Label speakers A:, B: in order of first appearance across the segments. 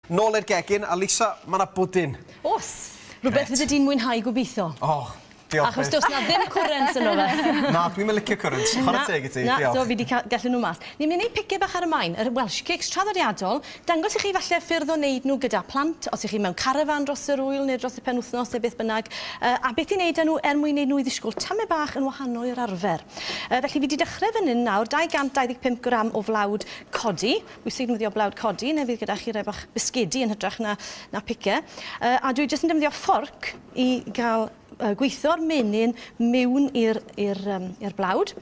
A: Nôl i'r gegin, a Lisa, mae 'na bwdin.
B: Oes. Rhywbeth fydde di'n mwynhau gobeithio.
A: O, diolch.
B: Achos does 'na ddim cwrens yno fe.
A: Na, dwi'm yn licio cwrens. Chwarae teg i ti,
B: na,
A: diolch.
B: So fi 'di gallu nhw mas. Ni'n mynd i wneud pice bach ar y maen, yr Welsh cakes traddodiadol. Dangos i chi falle ffyrdd o wneud nhw gyda plant, os ych chi mewn carafan dros yr ŵyl neu dros y penwythnos neu beth bynnag. A beth i wneud â nhw er mwyn wneud nhw i ddisgwyl tamed bach yn wahanol i'r arfer. Felly fi 'di dechrau fan hyn nawr, 225 gram o flawd codi. Bwysig defnyddio blawd codi, neu fydd gyda chi rai bach bisgedi yn hytrach na pice. A dwi jyst yn defnyddio fforc i gael gweithio'r menyn mewn i'r blawd.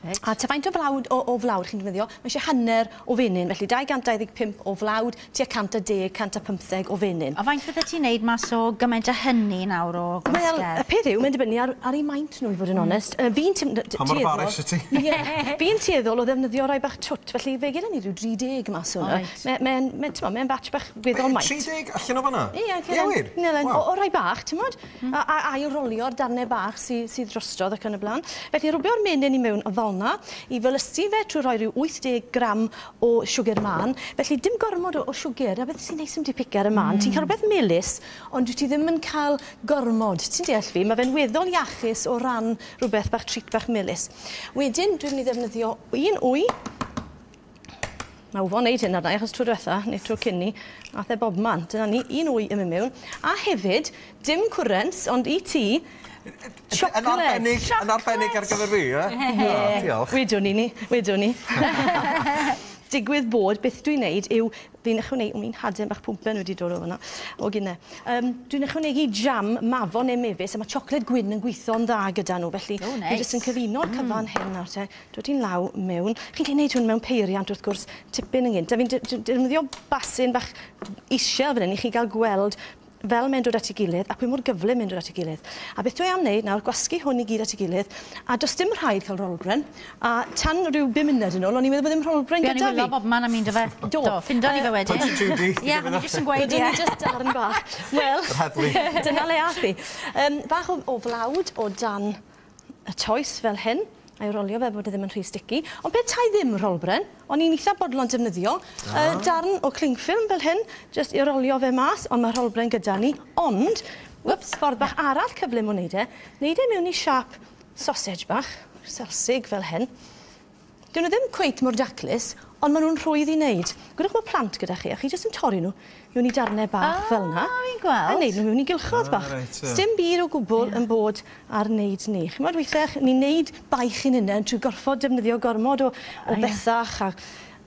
C: Reit.
B: A ta faint o flawd, o flawd chi'n defnyddio, mae eisiau hanner o fenyn, felly 225 o flawd, tua 110, 115 o fenyn.
C: A faint fydde ti'n neud mas o gymaint o hynny nawr o
B: Wel,
C: gymysgedd?
B: Y peth yw, mae'n dibynnu ar ei maint nhw, i fod yn onest. Fi'n
A: Pa mor
B: tueddol
A: farus wyt ti?
B: Ie, fi'n tueddol o ddefnyddio rai bach twt, felly fe gyda ni rhyw 30 mas o'na. Mae'n batch bach weddol maint.
A: 30 allan o fan'na?
B: Ie,
A: Ie, wir?
B: Ie,
A: Waw.
B: o rai bach, ti'n modd? A ail rolio'r darnau bach sydd drostodd ac yn y blaen. Felly, rwbio'r menyn i mewn fel 'na, i felysu fe trwy rhoi rhyw 80 gram o siwgr mân. Felly, dim gormod o siwgr, a beth sy'n neis am di pice ar y mân, ti'n cael rhywbeth melys, ond dwyt ti ddim yn cael gormod. Ti'n deall fi? Mae fe'n weddol iachus o ran rhywbeth bach treat bach melys. Wedyn, dwi'n mynd i ddefnyddio un wy. Mae Wfo'n neud hyn arna i, achos tro diwetha, neu tro cyn ni, ath e bobman. Dyna ni, un wy yn mynd mewn. A hefyd, dim cwrens, ond i ti,
A: Yn arbennig, yn arbennig ar gyfer fi, ie?
B: Ie.
A: O, diolch.
B: Wedwn ni, wedwn ni. Digwydd bod, beth dwi'n neud yw, fi'n ychwanegu, o, mi'n hadyn bach pwmpen wedi dod o fyna, o gynne. Dwi'n ychwanegu jam mafon neu mefus, a mae siocled gwyn yn gweithio'n dda gyda nhw, felly
C: O,
B: fi
C: neis.
B: jyst yn cyfuno'r cyfan hyn nawr te, dod i'n law mewn. Chi'n gallu neud hwn mewn peiriant wrth gwrs, tipyn yn gynt. A fi'n defnyddio basyn bach isiel fan hyn i chi gael gweld fel mae'n dod at ei gilydd, a pwy mor gyflym mae'n dod at ei gilydd. A beth dwi am wneud nawr, gwasgu hwn i gyd at ei gilydd, a does dim rhaid cael rolbren, a tan rhyw 5 munud yn ôl, o'n i'n meddwl bod ddim rolbren
C: Be o'n i'n
B: gyda
C: wylo
B: fi.
C: bob man am un dy fe.
B: Do.
C: Do, ffindo ni fe wedyn.
A: Punch Judy.
C: Ie, o'n i jyst yn gweud,
B: Wedyn
C: ie.
B: ni jyst darn bach. Wel,
A: Yr heddlu.
B: dyna le ath hi. Bach o flawd o dan y toes fel hyn, a'i rolio fe bod e ddim yn rhy sticky. Ond petai ddim rolbren, o'n i'n eitha bodlon defnyddio darn o cling film fel hyn, jyst i rolio fe mas, ond mae rolbren gyda ni. Ond, whoops, ffordd bach arall cyflym o wneud e, wneud e mewn i siâp sausage bach, selsig fel hyn. Dyn nhw ddim cweit mor daclus, ond maen nhw'n rhwydd i wneud. Gwydwch bod plant gyda chi, a chi jyst yn torri nhw mewn i darnau bach fel 'na.
C: Fi'n gweld.
B: A wneud nhw mewn i gylchoedd bach.
A: Reit, ie.
B: Sdim byd o gwbl yn bod ar wneud ni. Chimod, weithiau ni'n wneud baich i'n hunain trwy gorfod defnyddio gormod o bethach a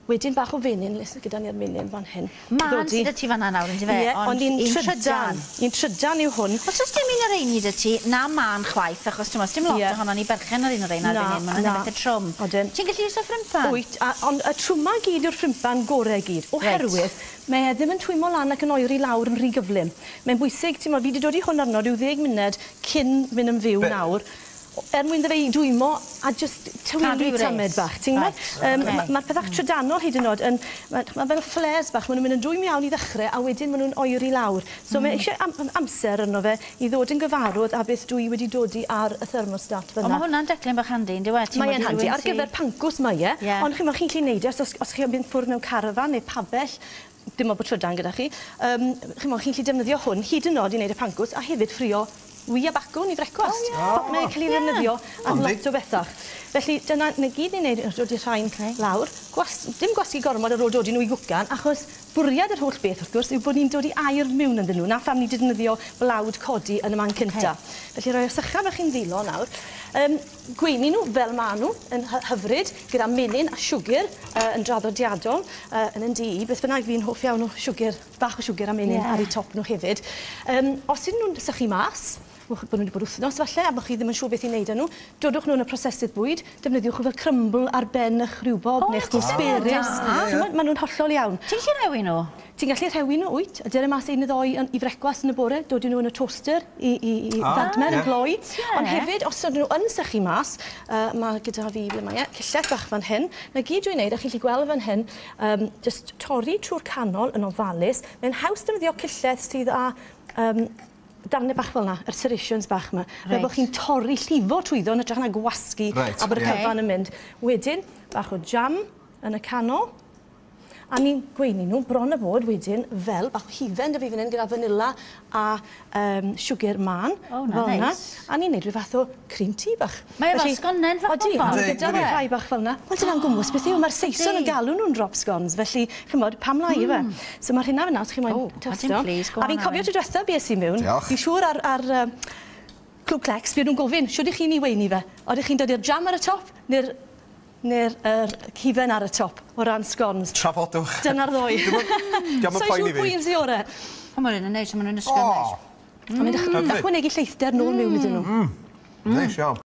B: wedyn bach o fenyn, les gyda ni'r menyn fan hyn.
C: Mân
B: Ddodi.
C: sydd 'da ti fan'na nawr, yndyfe?
B: Ie, ond un trydan. Un trydan yw hwn.
C: Os oes dim un o'r rheini 'da ti, na mân chwaith, achos ti'n dim lot ohono ni berchen ar un o'r rheina
B: Na,
C: erbyn hyn, ma' nhw'n
B: na.
C: bethe trwm.
B: Odyn.
C: Ti'n gallu iwso ffrympan?
B: Wyt, ond y trwma gyd yw'r ffrympan gorau gyd, oherwydd mae e ddim yn twymo lan ac yn oeri lawr yn rhy gyflym. Mae'n bwysig, ti'n fi wedi dod i hwn arno rhyw 10 munud cyn mynd yn fyw nawr, er mwyn iddo fe i dwymo a jyst tawelu
C: Cadw i
B: tamed
C: wres.
B: bach, ti'n gwbod? Mae'r pethach trydanol hyd yn oed yn, ma fel flares bach, maen nhw'n mynd yn dwym iawn i ddechrau a wedyn maen nhw'n oeri lawr. So mae eisiau amser arno fe i ddod yn gyfarwydd â beth dwi wedi dodi ar y thermostat
C: Ond
B: fan'na.
C: mae hwnna'n declyn bach handi, yndyw e? Ti'n
B: Mae e'n
C: gwbod,
B: handi,
C: rhywun
B: ar gyfer pancws mae e, ond chi'n chi'n gallu neud e, os chi'n mynd ffwrdd mewn carafan neu pabell, dim ond bod trydan gyda chi, chi'n gallu defnyddio hwn hyd yn oed i wneud y pancws a hefyd ffrio wy a bacwn i frecwast. Mae'n cael ei ddefnyddio am lot o bethach. Felly dyna na gyd ni'n neud, dod i'r rhain lawr. Dim gwasgu gormod ar ôl dod i nhw i gwcan, achos bwriad yr holl beth wrth gwrs yw bod ni'n dod i aer mewn ynddyn nhw. Na pham ni defnyddio blawd codi yn y man cynta. Felly rhoi y sycha bach i'n ddilo nawr. Gweini nhw fel ma nhw yn hyfryd, gyda menyn a siwgr yn draddodiadol, yn yn di i. Beth bynnag, fi'n hoff iawn o siwgr, bach o siwgr a menyn ar eu top nhw hefyd. Os ydyn nhw'n sychu mas, bod nhw wedi bod wythnos falle, a bod chi ddim yn siŵr beth i wneud â nhw, dodwch nhw yn y prosesydd bwyd, defnyddiwch nhw fel crumble ar ben eich rhywbob
C: O,
B: neu eich
C: ti'n syniad
B: gooseberries.
C: da.
B: Chimod, maen nhw'n hollol iawn.
C: Ti'n gallu rhewi nhw?
B: Ti'n gallu rhewi nhw, wyt? A dere mas un neu ddoi i frecwast yn y bore, dodi nhw yn y toaster i ddadmer yn gloi. Ond hefyd, os ydyn nhw yn sychu mas, mae gyda fi, ble mae e, cyllell bach fan hyn. Na gyd dwi'n neud, a chi'n gallu gweld fan hyn, jyst torri trwy'r canol yn ofalus. Mae'n haws defnyddio cyllell sydd â darnau bach fel 'na, yr serrations bach 'ma. Fel bod chi'n torri llifo trwyddo yn hytrach na gwasgu a bod y cyfan yn mynd. Wedyn, bach o jam yn y canol. A ni'n gweini nhw bron a bod wedyn fel bach o hufen 'da fi fan hyn gyda vanilla a siwgr mân.
C: O, 'na
B: fel 'na.
C: neis.
B: A ni'n neud rhyw fath o cream tea bach.
C: Mae e fel sgonen fach
B: Odi,
C: mewn ffordd.
B: ma' gyda fi rhai bach fel 'na. Wel dyna'n gwmws beth yw, mae'r Saeson yn galw nhw'n drop scones, felly ch'mod, pam lai yfe? So mae'r hynna fyna, os chi moyn
C: O,
B: tasto.
C: ydyn, please, go
B: A fi'n
C: on,
B: cofio
C: Owen.
B: tro diwetha bues i mewn.
A: Diolch.
B: Fi'n siŵr ar Clwb Clecs, fuon nhw'n gofyn, shwd 'ych chi'n 'i weini fe? Odych chi'n dod i'r jam ar y top, neu'r hufen ar y top o ran scones?
A: Trafodwch.
B: Dyna'r ddwy.
A: Dio'm yn
B: Sa i'n
A: poeni
B: siŵr
A: fi.
B: pwy un sy ore.
C: O, ma'n un yn neis, ma'n un ysgafn neis.
B: A mae'n ychwanegu lleithder nôl mewn iddyn nhw.
A: Neis iawn.